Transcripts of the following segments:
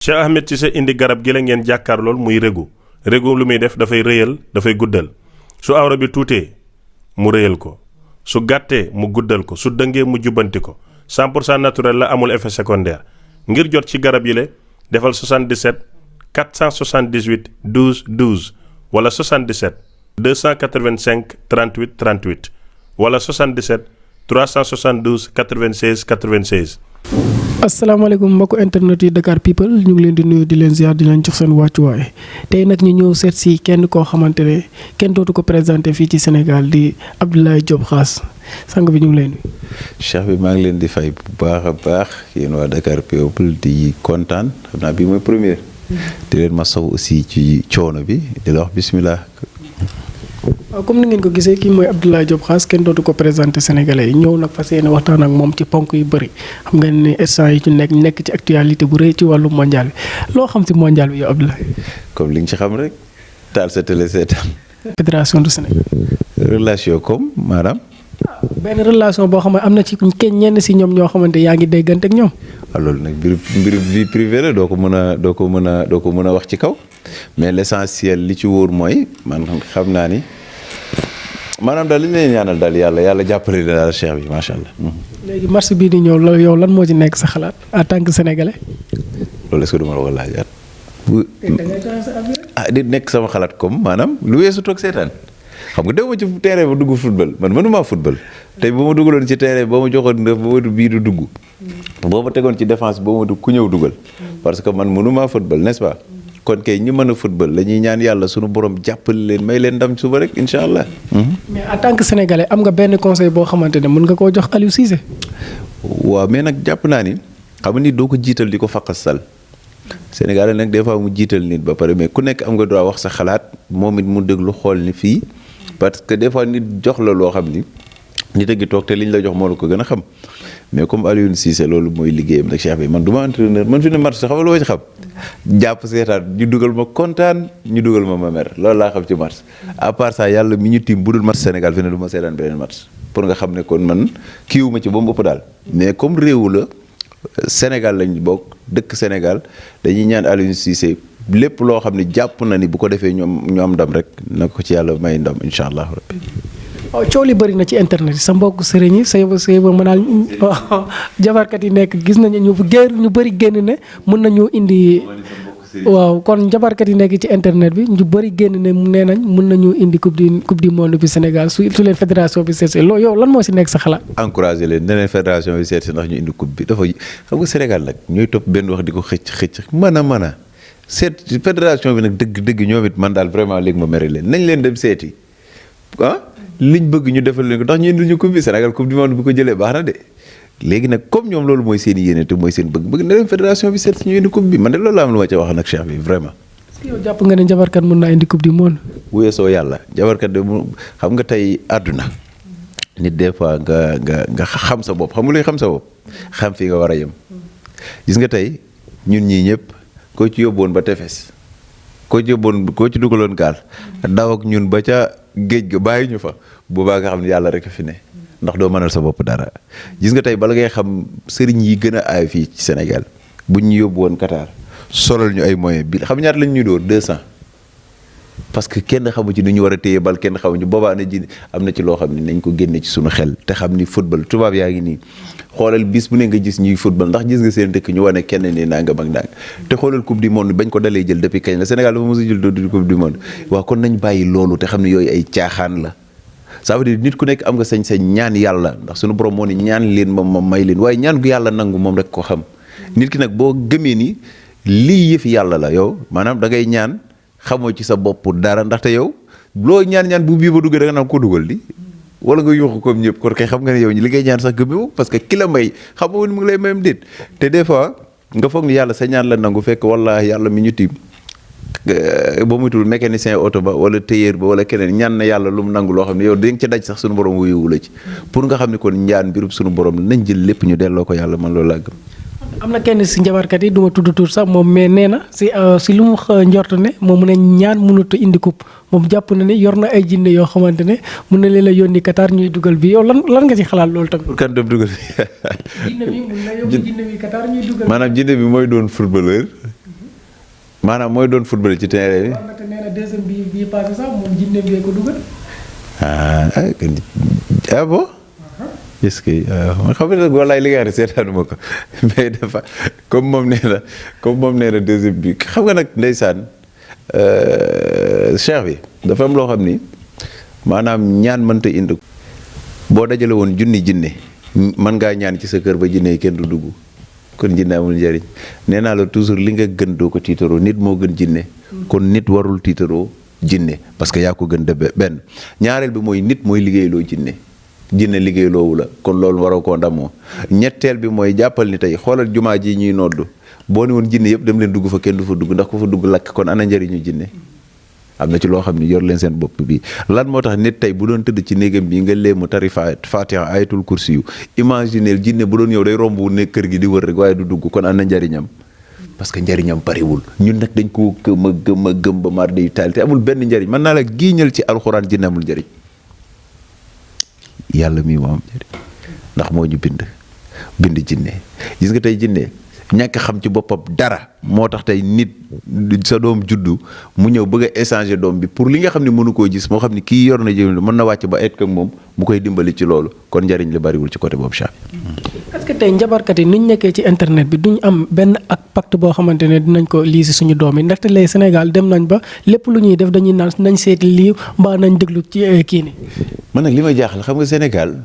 Cheikh Ahmed Cissé indi garab gi la ngeen jàkkaar lool muy régu lu muy def dafay rëyal dafay guddal su awra bi tuutee mu rëyal ko su gàttee mu guddal ko su dëngee mu jubbanti ko 100% naturel la amul effet secondaire ngir jot ci garab yi la defal 77 478 12 12 wala 77 285 38 38 wala 77 372 96 96. asalaamaaleykum mbokku internet yi Dakar People ñu ngi leen di nuyu di leen ziar di leen jox seen wàccuwaay tey nag ñu ñëw seet si kenn koo xamante ne kenn dootu ko présenté fii ci Sénégal di Abdoulaye Diop Khass sang bi ñu ngi leen nuyu. Cheikh bi maa ngi leen di fay bu baax a baax yéen waa Dakar People di kontaan xam naa bii mooy première. di leen masaw aussi ci coono bi di la wax bismillah. waaw comme ni ngeen ko gisee kii mooy Abdoulaye Diop Khass kenn dootu ko présenté sénégalais yi ñëw nag fas yéene waxtaan ak moom ci ponk yu bëri xam nga ne instant yi ñu nekk ci actualité bu rëy ci wàllu mondial bi loo xam ci mondial bi yow Abdoulaye. comme li nga ci xam rek taal sa télé seetaan. fédération du Sénégal. relation comme maanaam. benn relation boo xam ne am na ci ñenn si ñoom ñoo xamante yaa ngi déggante ak ñoom. waaw loolu nag mbiru vie privée la doo ko mën a wax ci kaw mais l'essentiel li ci wóor mooy man xam naa ni. maanaam daal li ñu leen ñaanal daal yàlla jàppale na daal cheikh bi macha allah. léegi match bii di ñëw yow lan moo ci nekk sa xalaat en tant que sénégalais. loolu est-ce que du ma la ko laajaat. di nekk sama xalaat comme maanaam lu weesu toog seetaan xam nga dew ma ci terrain ba dugg football man mënumaa football tey ba ma dugaloon ci terrain ba ma joxoon neuf ba ma bii du dugg. boo ma tegoon ci défense ba ma dugg ku ñëw dugal. parce que man mënumaa football n'est-ce pas. kon kay ñi mën a football la ñuy ñaan yàlla sunu borom jàppale leen may leen ndam suba rek incha allah. mais en tant que sénégalais am nga benn conseil boo xamante ne mën nga koo jox Aliou Cissé. waaw mais nag jàpp naa ni xam nga nit doo ko jiital di ko faqasal sénégalais nag des fois mu jiital nit ba pare mais ku nekk am nga droit wax sa xalaat moom it mu déglu xool ni fii parce que des fois nit jox la loo xam ni nit a ngi toog te liñ la jox moo la ko gën a xam mais comme Aliou Cissé loolu mooy liggéeyam nag Cheikh bi man du ma entraîneur man fi ne match xam nga lu ma ci xam. jàpp seetaan ñu dugal ma kontaan ñu dugal ma mer loolu laa xam ci match à part ça yàlla mi ñu tiim bu dul match Sénégal fi ne du ma seetaan beneen match pour nga xam ne kon man kiiwu ma ci ba mu ëpp daal mais comme réew la Sénégal lañ bokk dëkk Sénégal dañuy ñaan Aliou Cissé lépp loo xam ne jàpp na ni bu ko defee ñu am ndam rek na ko ci yàlla may ndam incha allah rabbi. waaw coow li bëri na ci internet yi sa mbokk sëriñ yi say ba mënaal jabarkat yi nekk gis nañu ñu bëri génn ne mën nañu indi. waaw kon jabarkat yi nekk ci internet bi ñu bëri génn ne nee nañ mën nañu indi coupe du monde bi Sénégal su leen fédération bi seet loolu yow lan moo si nekk sa xalaat. encouragé leen ne leen fédération bi seet si ndax ñu indi coupe bi dafa xam nga Sénégal nag ñooy topp benn wax di ko xëcc mën a seet fédération bi nag dëgg ñoom it man daal vraiment léegi ma mere leen nañ leen dem seeti liñ bëgg ñu defal leen ko ndax ñu indil ñu coupe bi Sénégal coupe du monde bi ko jëlee baax na de léegi nag comme ñoom loolu mooy seen yéene te mooy seen bëgg na leen fédération bi seet si ñu indi coupe bi man de loolu la am lu ma ca wax nag Cheikh bi vraiment. est-ce que yow jàpp nga ne jabarkat mën naa indi coupe du monde. bu weesoo yàlla jabarkat de mu xam nga tey àdduna nit des fois nga xam sa bopp xam nga luy xam sa bopp xam fii nga war a yem gis nga tey ñun ñii ñëpp koo ci yóbboon ba tefes koo ci dugaloon gaal daw ak ñun ba ca géej ga bàyyi ñu fa boobaa nga xam ne yàlla rek a fi ne ndax doo mënal sa bopp dara gis nga tey bala ngay xam sëriñ yi gën a aay fii ci Sénégal buñ ñu yóbbu woon Qatar solal ñu ay moyens bi xam ñaata lañ ñu dóor 200 parce que kenn xamu ci ni ñu war a téye bal kenn xamu ci boobaa na ji am na ci loo xam ne nañ ko génne ci suñu xel te xam ni football tubaab yaa ngi nii xoolal bis bu ne nga gis ñuy football ndax gis nga seen dëkk ñu wane kenn ni nangam ak nang te xoolal coupe du monde bañ ko dalee jël depuis kañ la Sénégal dafa mos a jël du coupe du monde waaw kon nañ bàyyi loolu te xam ne yooyu ay caaxaan la ça veut dire nit ku nekk am nga sañ-sañ ñaan yàlla ndax suñu borom moo ne ñaan leen ma may leen waaye ñaan gu yàlla nangu moom rek ko xam nit ki nag boo gëmee ni lii yëfi yàlla la yow maanaam da ngay ñaan xamoo ci sa bopp dara ndaxte yow loo ñaan bu bii ba duggee da nga naan ko dugal di wala nga yuuxu comme ñëpp kon kay xam nga ne yow li ngay ñaan sax gëmee parce que ki la may xam nga mu ngi lay mayam déet te des fois nga foog ni yàlla sa ñaan la nangu fekk wallaahi yàlla mi ñu tiim ba mutul mécanicien oto ba wala tailleur ba wala keneen ñaan na yàlla lu mu nangu loo xam ne yow da nga ca daj sax suñu borom wuyuwu la ci pour nga xam ne kon ñaan mbirub suñu borom nañ jël lépp ñu delloo ko yàlla man loolu laa gëm. am na kenn si njabarkat yi du ma tudd tur sax moom mais nee na si lu mu njort ne moom mu ne ñaan mënut a indi coupe moom jàpp na ne yor na ay jinne yoo xamante ne mun na leen a yónni Qatar ñuy dugal bi yow lan nga ci xalaat loolu tamit. pour kan dem dugal. jinne bi mun na yóbbu jinne bi Qatar ñuy dugal. maanaam jinne bi mooy doon footballeur maanaam mooy doon football ci terrain bi. war na te nee na deuxième bi passé sax moom jinne bee ko dugal. Ah bon. est-ce que man xam nga walaay li nga xam ne seetaanuma ko mais dafa comme moom nee na deuxième bi xam nga nag ndeysaan cheikh bi dafa am loo xam ni maanaam ñaan mënta indi. boo dajale woon junni jinne mën ngaa ñaan ci sa kër ba jinne yi kenn du dugg kon jinne amul njëriñ nee naa la toujours li nga gën doo ko tiitaroo nit moo gën jinne kon nit warul tiitaroo jinne parce que yaa ko gën de benn ñaareel bi mooy nit mooy liggéeyloo jinne liggéeyloowu la kon loolu waroo koo ndamoo ñetteel bi mooy jàppal ni tey xoolal jumaa ji ñuy nodd boo ne woon jinne yëpp dem leen dugg fa kenn du fa dugg ndax ku fa dugg lakk kon ana njëriñu jinne am na ci loo xam ne yor leen seen bopp bi lan moo tax nit tey bu doon tëdd ci néegam bi nga léemu tari fatiha ayatul kursi yu imagineel jinne bu doon ñëw day romb ne kër gi di wër rek waaye du dugg kon ana njëriñam parce que njëriñam bariwul ñun nag dañ ko gëm a gëm ba mar day taal te amul benn njëriñ mën naa la giiñal ci alxuraan jinne amul njëriñ yàlla mii moo am njëriñ ndax moo ñu bind jinne gis nga tey jinne ñàkk xam ci boppam dara moo tax tey nit sa doom juddu mu ñëw bëgg a échanger doom bi pour li nga xam ne mënu koo gis moo xam ne kii yor na jëm mën na wàcc ba et ak moom mu koy dimbali ci loolu kon njëriñ li bariwul ci côté boobu chat est-ce que tey njabarkat yi niñ nekkee ci internet bi duñ am benn ak pacte boo xamante ne dinañ ko lii si suñu doom yi ndaxte lay Sénégal dem nañ ba lépp lu ñuy def dañuy naan nañ seeti lii mbaa nañ déglu ci kii ni man nag li ma jaaxal xam nga Sénégal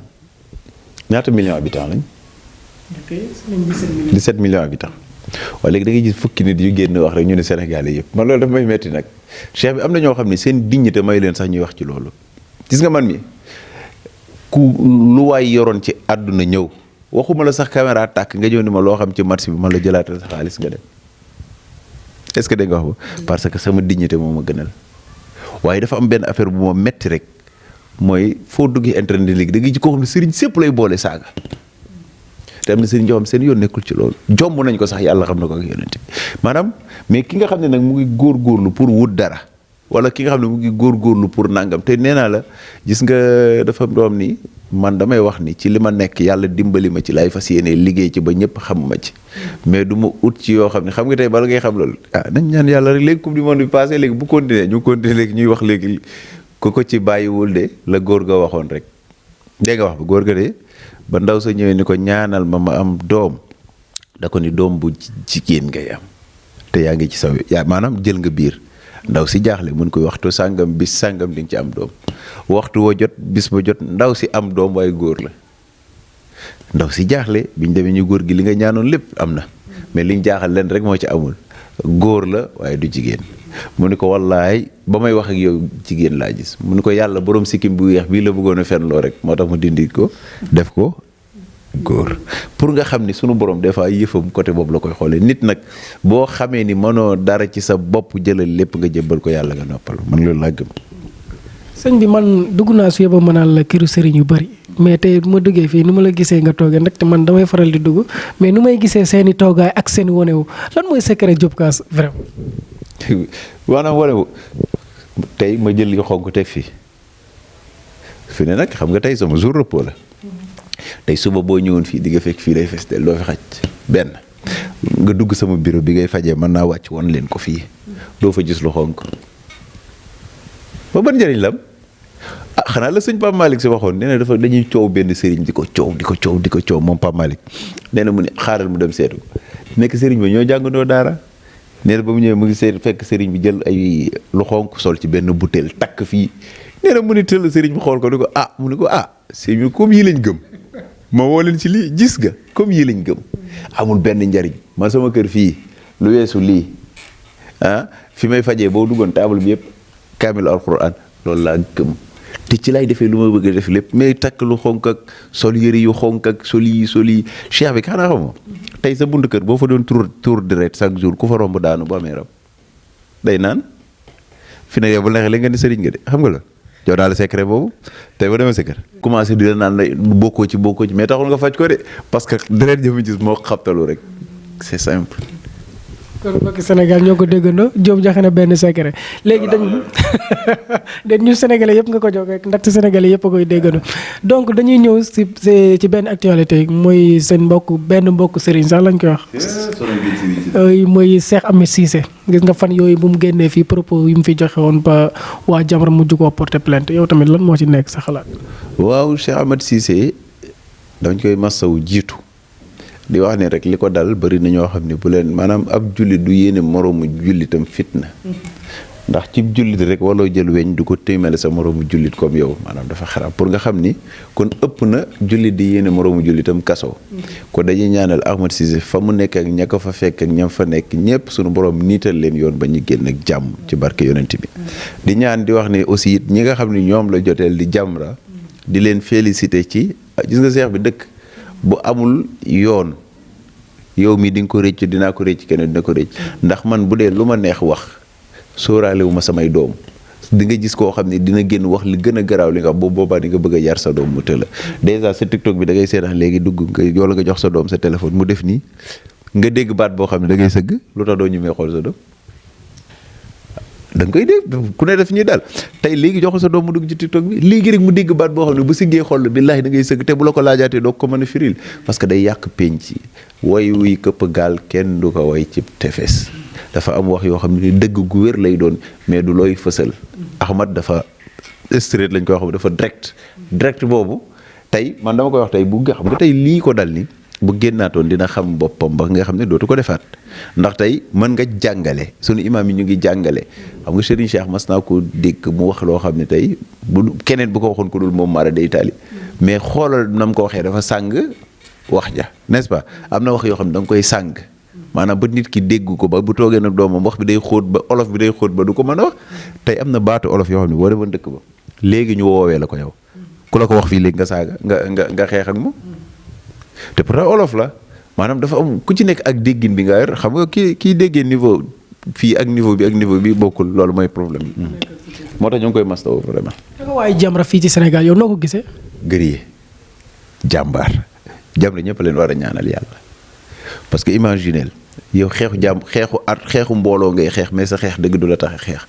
ñaata millions habitants lañ 17 millions habitants waaye léegi da ngay gis fukki nit yu génn wax rek ñu ne Sénégalais yëpp man loolu dafa may metti nag cheikh bi am na ñoo xam ne seen dignité may leen sax ñuy wax ci loolu gis nga man mi ku lu waay yoroon ci àdduna ñëw waxuma la sax caméra tàkk nga ñëw ni ma loo xam ci marché bi man la jëlaatal sa xaalis nga dem est-ce que dégg nga wax ba parce que sama dignité moo ma gënal waaye dafa am benn affaire bu ma metti rek mooy foo duggi internet léegi da ngay ji ko xam ne sëriñ sépp lay boole saaga te am na sëriñ joo xam seen yoon nekkul ci loolu jomb nañ ko sax yàlla xam na ko ak yonent bi maanaam mais ki nga xam ne nag mu ngi góorgóorlu pour wut dara wala ki nga xam ne mu ngi góorgóorlu pour nangam te nee naa la gis nga dafa doom ni man damay wax ni ci li ma nekk yàlla dimbali ma ci laay fas yéene liggéey ci ba ñëpp xam ma ci mais du ma ut ci yoo xam ne xam nga tey bala ngay xam loolu nañ ñaan yàlla rek léegi coupe du monde bi passé léegi bu continuer ñu continuer léegi ñuy wax léegi ku ko ci bàyyiwul de la góor ga waxoon rek dégg nga wax ba góor ga de ba ndaw sa ñëwee ni ko ñaanal ma am doom da ko ni doom bu jigéen ngay am te yaa ngi ci saw yaa maanaam jël nga biir ndaw si jaaxle mun koy waxtu sàngam bis sàngam di nga ci am doom waxtu woo jot bis ba jot ndaw si am doom waaye góor la ndaw si jaaxle biñ demee ñu góor gi li nga ñaanoon lépp am na mais liñ jaaxal leen rek moo ci amul góor la waaye du jigéen mu ni ko wallaay ba may wax ak yow jigéen laa gis mu ni ko yàlla borom sikkim bu weex bii la bëggoon a fenloo rek moo tax mu dindi ko def ko góor pour nga xam ni sunu borom des fois yëfam côté boobu la koy xoolee nit nag boo xamee ni mënoo dara ci sa bopp jëlal lépp nga jébbal ko yàlla nga noppal man loolu laa gëm. sëñ bi man dugg naa su yëba mënaan la këru sëriñ yu bëri mais tey bu ma duggee fii ni ma la gisee nga toogee ndaxte man damay faral di dugg mais nu may gisee seen i toogaay ak seen i wonewu lan mooy secret Diop Kass vraiment. maanaam wonewu tey ma jël yu xonk teg fii fi ne nag xam nga tey sama jour repos la tey suba boo ñëwoon fii di nga fekk fii day festel doo fi xaj benn nga dugg sama bureau bi ngay fajee mën naa wàcc won leen ko fii doo fa gis lu xonk ba ban njëriñ lam xanaa la sëñ Pape Malick si waxoon nee na dafa dañuy coow benn sëriñ di ko coow moom Pape Malick nee na mu ne xaaral mu dem seetu nekk sëriñ ba ñoo jàngandoo daara nee na ba mu ñëwee mu ngi seet fekk sëriñ bi jël ay lu xonk sol ci benn butéel takk fii nee na mu ni tëll sëriñ bi xool ko ni ko mu ni ko sëriñ bi comme yii lañ gëm ma woo leen ci lii gis nga comme yii lañ gëm amul benn njariñ man sama kër fii lu weesu lii fi may fajee boo duggoon table bi yëpp kaamil alquran loolu laa gëm te ci lay defee lu ma bëgg a def lépp mais takk lu xonk ak sol yëre yu xonk ak sol yi cheikh bi xanaa xamoo tey sa buntu kër boo fa doon tour deret chaque jour ku fa romb daanu bu amee rab day naan fi ne yow bu neexee léegi nga ni sëriñ nga de xam nga la jox daal secret boobu tey ba demee sa kër commencé di la naan la bokkoo ci mais taxul nga faj ko de parce que deret jëma gis moo xabtalu rek c'est simple. kon mbokki Sénégal ñoo ko déggandoo Diop joxe na benn secret léegi dañ ñu Sénégalais yëpp nga ko jox rek ndaxte Sénégalais yëpp a koy déggandoo donc dañuy ñëw ci benn actualité mooy seen benn mbokk Serigne sax lañ koy wax. mooy Cheikh Ahmed Cissé gis nga fan yooyu bu mu génnee fii propos yi mu fi joxe woon ba waa Jamra mujj koo porter plainte yow tamit lan moo ci nekk sa xalaat. waaw Cheikh Ahmed Cissé dañ koy masawu jiitu. di wax ne rek li ko dal bëri na ñoo xam ne bu leen maanaam ab jullit du yéene moroomu jullitam fitna ndax ci jullit rek waloo jël weñ du ko téemale sa moroomu jullit comme yow maanaam dafa xaram pour nga xam ni kon ëpp na jullit di yéene moroomu jullitam kaso ko dañuy ñaanal Ahmed Cissé fa mu nekk ak ña ko fa fekk ak ñam fa nekk ñëpp suñu borom niital leen yoon ba ñu génn ak jàmm ci barke yonent bi di ñaan di wax ne aussi it ñi nga xam ne ñoom la joteel di Jamra di leen félicité ci gis nga seex bi dëkk bu amul yoon yow mii di nga ko rëcc dinaa ko rëcc keneen dina ko rëcc ndax man bu dee lu ma neex wax sóoraale wu ma samay doom di nga gis koo xam ne dina génn wax li gën a garaaw li nga wax boobu boobaa di nga bëgg a yar sa doom mu tëla dèjà sa TikTok bi da ngay seetaan léegi dugg nga yow la nga jox sa doom sa téléphone mu def nii nga dégg baat boo xam ne da ngay sëgg lu tax doo ñu may xool sa doom da nga koy dégg ku ne def ñuy daal tey léegi jox sa doom mu dugg ci TikTok bi léegi rek mu dégg baat boo xam ne bu siggee xool billaahi da ngay sëgg te bu la ko laajaatee doo ko mën a firil parce que day yàq penc way wuy këpp gaal kenn du ko way ci tefes dafa am wax yoo xam ne dëgg gu wér lay doon mais du looy fësal Ahmad dafa straight lañ koy wax dafa direct boobu tey man dama koy wax tey bu nga xam nga tey lii ko dal ni bu génnaatoon dina xam boppam ba nga xam ne dootu ko defaat ndax tey mën nga jàngale sunu imaam yi ñu ngi jàngale xam nga Serigne Cheikh mas naa ko dégg mu wax loo xam ne tey bu keneen bu ko waxoon ko dul moom mara day taali mais xoolal nam ko waxee dafa sàng wax ja n'est-ce pas am na wax yoo xam ne da nga koy sàng maanaam ba nit ki dégg ko ba bu toogee nag doomam wax bi day xóot ba olof bi day xóot ba du ko mën a wax tey am na baatu olof yoo xam ne boo demoon dëkk ba léegi ñu woowee la ko yow ku la ko wax fii léegi nga saaga nga xeex ak moom te pourtant olof la maanaam dafa am ku ci nekk ak déggin bi nga yor xam nga kii déggee niveau fii ak niveau bi bokkul loolu mooy problème yi moo tax ñu ngi koy mastaw vraiment. da nga waaye Jamra fii ci Sénégal yow noo ko gisee. gërëyee jàmbaar Jamra ñëpp leen war a ñaanal yàlla parce que imaginez yow xeexu mbooloo ngay xeex mais sa xeex dëgg du la tax a xeex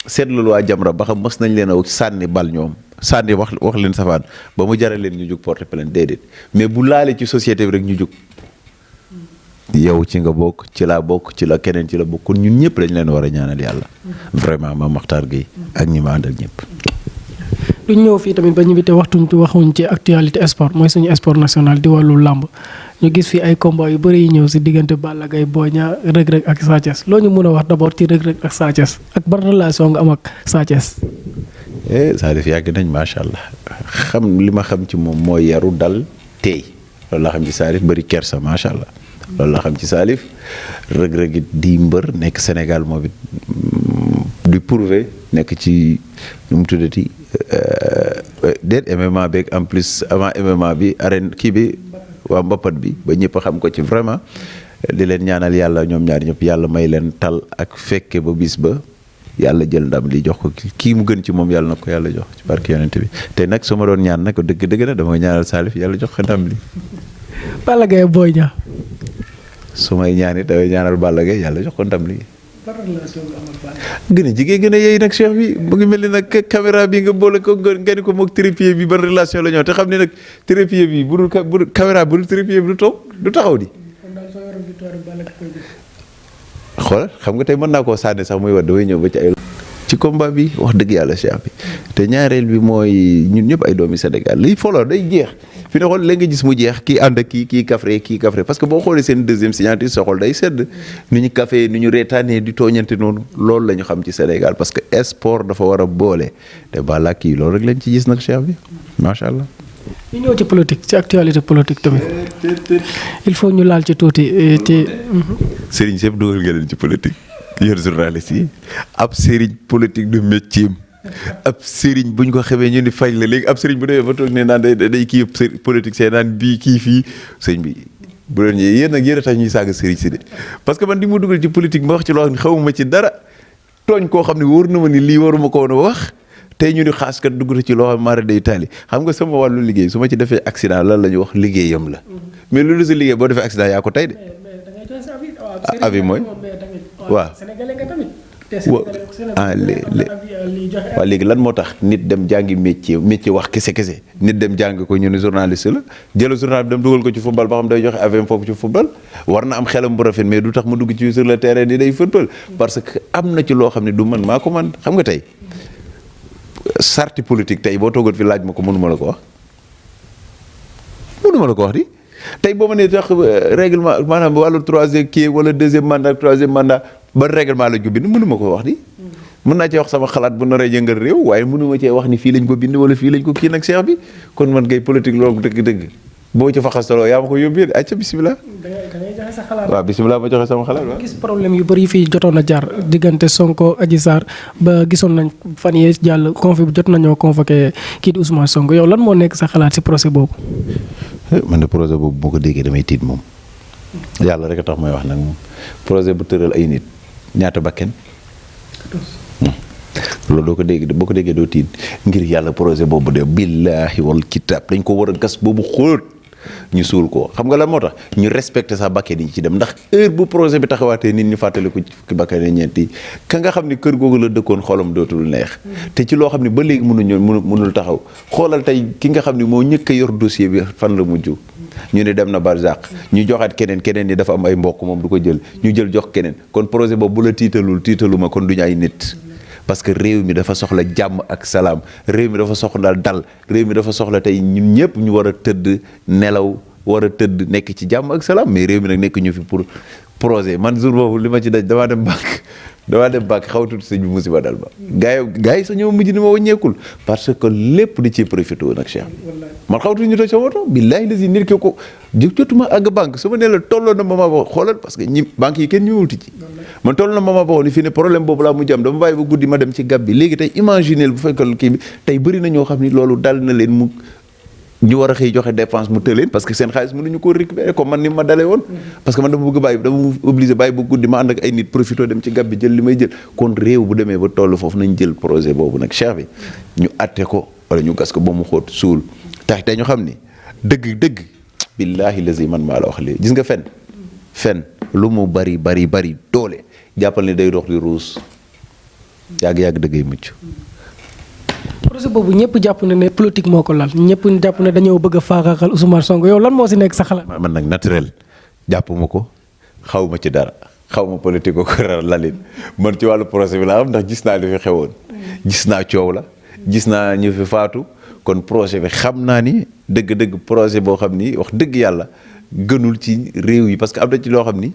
seetlu waa Jamra ba xam mës nañ leen a sànni bal ñoom. sànni wax leen safaan ba mu jaral leen ñu jóg porter plainte déedéet mais bu laalee ci société bi rek ñu jóg yow ci nga bokk ci laa bokk ci la keneen ci la bokk kon ñun ñëpp dañ leen war a ñaanal yàlla vraiment Mame Makhtar Gueye ak ñi ma àndal ñëpp. duñ ñëw fii tamit ba ñu te waxuñ ci actualité sport mooy suñu sport national di wàllu làmb ñu gis fii ay combat yu bëri yi ñëw si diggante Balla Gaye Boy Niang Reug Reug ak Sa Thiès loo ñu mën a wax d'abord ci Reug Reug ak Sa Thiès ak ban relation nga am ak Sa Thiès. Salif yàgg nañ macha allah li ma xam ci moom mooy yaru dal teey loolu laa xam ci Salif bëri kersa macha allah loolu laa xam ci Salif Reug Reug it di mbër nekk Sénégal moom it di prouver nekk ci nu mu tuddati déet MMA beeg en plus avant MMA bi arène kii bi waa mbappat bi ba ñëpp xam ko ci vraiment di leen ñaanal yàlla ñoom ñaar ñëpp yàlla may leen tal ak fekke ba bis ba. yàlla jël ndam li jox ko kii mu gën ci moom yàlla na ko yàlla jox ci barke yonent bi te nag su ma doon ñaan nag dëgg na damay ñaanal Salif yàlla jox ko ndam li. Balla Gaye Boy Niang. su may ñaan it damay ñaanal Balla Gaye yàlla jox ko ndam li. gën a jigéen gën a yey nag cheikh bi mu ngi mel ni nag caméra bi nga boole ko nga ni ko moog trépied bi ban relation la ñëw te xam ne nag trépied bi bu dul caméra bu dul trépied bi du toog du taxaw di. xool xam nga tey mën naa koo sànni sax muy war damay ñëw ba ci ay ci combat bi wax dëgg yàlla cheikh bi te ñaareel bi mooy ñun ñëpp ay doomi Sénégal liy foloo day jeex fi ne xool léegi nga gis mu jeex kii ànd ak kii kafre parce que boo xoolee seen deuxième signature sa xol day sedd nu ñu café nu ñu reetaanee di tooñante noonu loolu la ñu xam ci Sénégal parce que sport dafa war a boole te Balla kii loolu rek lañ ci gis nag cheikh bi macha allah. ñu ñëw ci politique ci actualité politique tamit il faut ñu laal ci tuuti ci. Serigne Sepp dugal nga leen ci politique yor journaliste yi ab Serigne politique du métier ab Serigne buñ ko xamee ñu ni fay la léegi ab Serigne bu demee ba toog ne naan day kii yëpp politique see naan bii kii fii sëñ bi bu leen yéen nag yéen a tax ñuy saaga Serigne si de parce que man di ma dugal ci politique ma wax ci loo xam ne xawuma ci dara tooñ koo xam ne wóor na ma ni lii waruma ko woon a wax. tey ñu ni xaas kat dugg ci loo xam mara day taali xam nga sama wàllu liggéey su ma ci defee accident lan la ñu wax liggéeyam la mais loolu sa liggéey boo defee accident yaa ko tey de avis mooy waaw waaw léegi lan moo tax nit dem jàngi métier wax kese nit dem jàngi ko ñu ne journaliste la jël journal bi dem dugal ko ci football ba xam day joxe avis foofu ci football war na am xelam bu rafet mais du tax mu dugg ci sur le terrain di day football parce que am na ci loo xam ne du man maa ko man xam nga tey sarti politique tey boo toogoon fi laaj ma ko mënuma la ko wax di tey boo ma nee tax règlement maanaam wàllu troisième kii wala deuxième mandat ba règlement lañ ko bind mënuma ko wax di mën naa cee wax sama xalaat bu naree yëngal réew waaye mënuma cee wax ni fii lañ ko bind wala fii lañ ko kii nag seex bi kon man ngay politique loolu dëgg boo ci faxastaloo yaa ma ko yóbbee acca bisimilah. da ngay joxe sa xalaat. waaw bisimilah ma joxe sama xalaat waaw. gis problème yu bëri fii jotoon a jaar diggante Sonko Adji Sarr ba gisoon nañ fan yee jàll jot nañoo convoqué kii di Ousmane Sonko yow lan moo nekk sa xalaat si procès boobu. man de projet boobu boo ko déggee damay tiit moom. yàlla rek a tax may wax nag moom projet bu tëral ay nit ñaata bakken. loolu doo ko dégg boo ko déggee doo tiit ngir yàlla projet boobu de billaahi wal kitaab dañ ko war a gas boobu xóot ñu suul ko xam nga lan moo tax ñu respecté sa bakken yi ci dem ndax heure bu projet bi taxawaatee nit ñu fàttali ko ci bakken yi ñeenti ka nga xam ni kër googu la dëkkoon xolam dootul neex te ci loo xam ne ba léegi mënul taxaw xoolal tey ki nga xam ne moo ñëkk a yor dossier bi fan la mujj ñu ne dem na barzaq ñu joxaat keneen ni dafa am ay mbokk moom du ko jël ñu jël jox keneen kon projet boobu bu la tiitaluma kon duñu ay nit parce que réew mi dafa soxla jàmm ak salaam réew mi dafa soxla dal réew mi dafa soxla tey ñun ñëpp ñu war a tëdd nelaw war a tëdd nekk ci jàmm ak salaam mais réew mi nag nekk ñu fi pour projet man jour boobu li ma ci daj damaa dem banque xaw tuuti sëñ bi musiba dal ba gars yi sax ñoo mujj ni ma wàññeekul parce que lépp di ci profité nag Cheikh man xaw tuuti ñu toj sa woto billaahi la si nit ki ko jotuma àgg banque su ma nee la tolloo na moment boo xoolal parce que ñi banque yi kenn ñëwul ci man toll na moment boo ni fii ne problème boobu laa mujj am dama bàyyi ba guddi ma dem ci gab bi léegi tey imagineel bu fekkee kii bi tey bëri na ñoo xam ni loolu dal na leen mu ñu war a xëy joxe dépense mu tëleen parce que seen xaalis mënuñu ko récupérer comme man ni ma dalee woon parce que man dama obligé bàyyi ba guddi ma ànd ak ay nit profité dem ci gab bi jël li may jël kon réew bu demee ba toll foofu nañ jël projet boobu nag cheikh bi ñu atte ko wala ñu gas ko ba mu xóot suul tax te ñu xam ni dëgg billaahi lazi man maa la wax léegi gis nga fen lu mu bari doole jàppal ni day dox di ruus yàgg dëggay mucc projet boobu ñëpp jàpp na ne politique moo ko lal ñëpp jàpp ne dañoo bëgg a faagaagal Ousmane Sonko yow lan moo si nekk sa xalaat. man nag naturel jàpp ma ko xaw ma ci dara xaw ma politique ko lalin man ci wàllu projet bi laa am ndax gis naa li fi xewoon gis naa coow la gis naa ñu fi faatu kon projet bi xam naa ni dëgg projet boo xam ni wax dëgg yàlla gënul ci réew yi parce que am na ci loo xam ni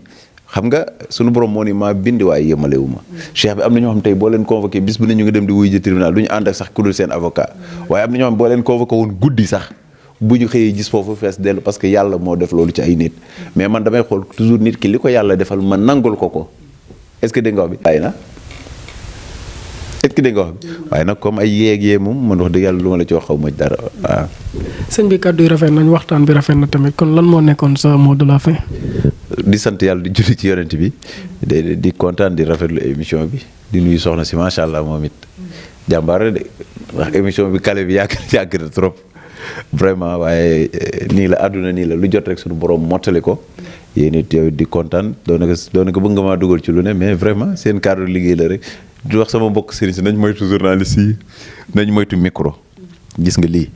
xam nga sunu borom moo ni maa bind waaye yemalewu ma cheikh bi am na ñoo xam tey boo leen convoqué bis bu ne ñu ngi dem di wuy ji tribunal du ñu ànd ak sax ku dul seen avocat waaye am na ñoo xam boo leen convoqué woon guddi sax bu ñu xëyee gis foofu fees dellu parce que yàlla moo def loolu ci ay nit mais man damay xool toujours nit ki li ko yàlla defal ma nangul ko est-ce que dégg nga wax bi ay na est-ce que dégg nga wax bi waaye nag comme ay yee moom man wax dëgg yàlla lu ma la ci wax xaw ma dara waaw. sëñ bi kàddu yi rafet nañ waxtaan bi rafet na tamit kon lan moo nekkoon sa mot de la fin. di sant yàlla di julli ci yonent bi di kontaan di rafetlu émission bi di nuyu soxna si macha allah moom it jàmbaar de ndax émission bi kale bi yàgg na trop vraiment waaye nii la àdduna nii la lu jot rek suñu borom mottali ko yéen it yow di kontaan doonaka bëgg nga maa dugal ci lu ne mais vraiment seen cadre liggéey la rek di wax sama mbokk sëriñ si nañ moytu journaliste yi nañ moytu micro gis nga lii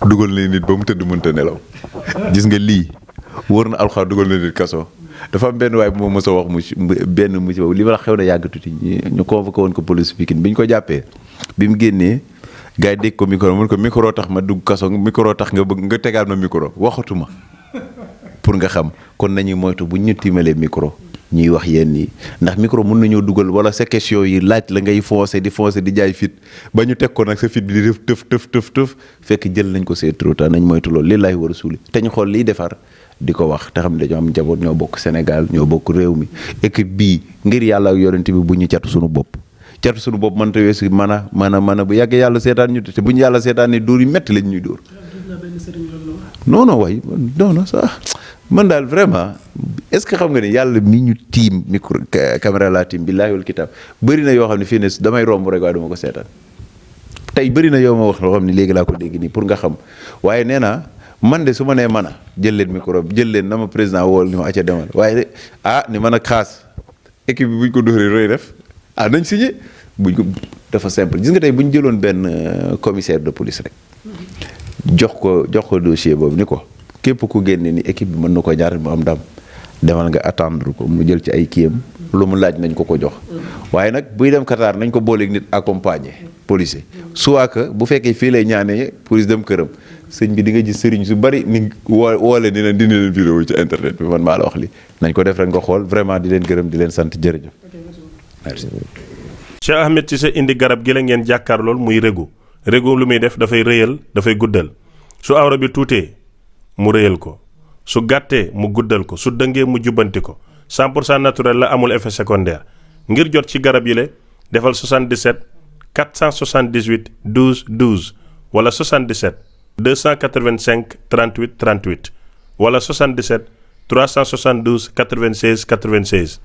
dugal na nit ba mu tëdd mënta nelaw gis nga lii wóor na alxuraan dugal na nit kaso dafa am benn waay bu ma mës a wax mu li ma la xew na yàgg tuuti ñu convoqué woon ko police Pikine bi ñu ko jàppee bi mu génnee gars yi dégg ko micro tax ma dugg kaso micro tax nga bëgg nga tegaat ma micro waxatuma pour nga xam kon nañuy moytu bu ñu tiimalee micro ñuy wax yéen yi ndax micro mën nañoo dugal wala sa question yi laaj la ngay foncé di jaay fit ba ñu teg ko nag sa fit bi di def tëf fekk jël nañ ko c'est trop tard nañ moytu loolu li laay war a suuli te ñu xool liy defar di ko wax te xam ne dañoo am njaboot ñoo bokk Sénégal ñoo bokk réew mi équipe bii ngir yàlla ak yonent bi bu ñu catu suñu bopp mënta weesu mën a bu yàggee yàlla seetaan ñu te bu ñu yàlla seetaan ni dóor yi metti lañ ñuy dóor non way non sax man daal vraiment est-ce que xam nga ne yàlla mi ñu tiim micro caméra laa tiim billaahi wal kitaab bëri na yoo xam ne fii ne damay romb rek waaye dama ko seetaan tey bëri na yoo ma wax loo xam ne léegi laa ko dégg nii pour nga xam waaye nee naa man de su ma nee mën a jël leen micro bi jël leen na ma président wool ni ma acca demal waaye de ni man ak xaas équipe bi buñ ko dóoree roy def nañ signé buñ ko dafa simple gis nga tey bu ñu jëloon benn commissaire de police rek jox ko dossier boobu ni ko képp ku génne ni équipe bi mën na ko jaar mu am ndam demal nga attendre ko mu jël ci ay kiyam lu mu laaj nañ ko jox waaye nag buy dem Qatar nañ ko booleeg nit accompagner policier soit que bu fekkee fii lay ñaanee police dem këram sëñ bi di nga gis sëriñ su bari ni woole ni leen dindi leen vidéo ci internet bi man maa la wax li nañ ko def rek nga xool vraiment di leen gërëm di leen sant jërëjëf merci. Cheikh Ahmed Cissé indi garab gi la ngeen jàkkaar lool muy régu lu muy def dafay rëyal dafay guddal su awra bi tuutee mu rëyal ko su gàttee mu guddal ko su dëngee mu jubbanti ko 100% naturel la amul effet secondaire ngir jot ci garab yi la defal 77 478 12 12 wala 77 285 38 38 wala 77 372 96 96.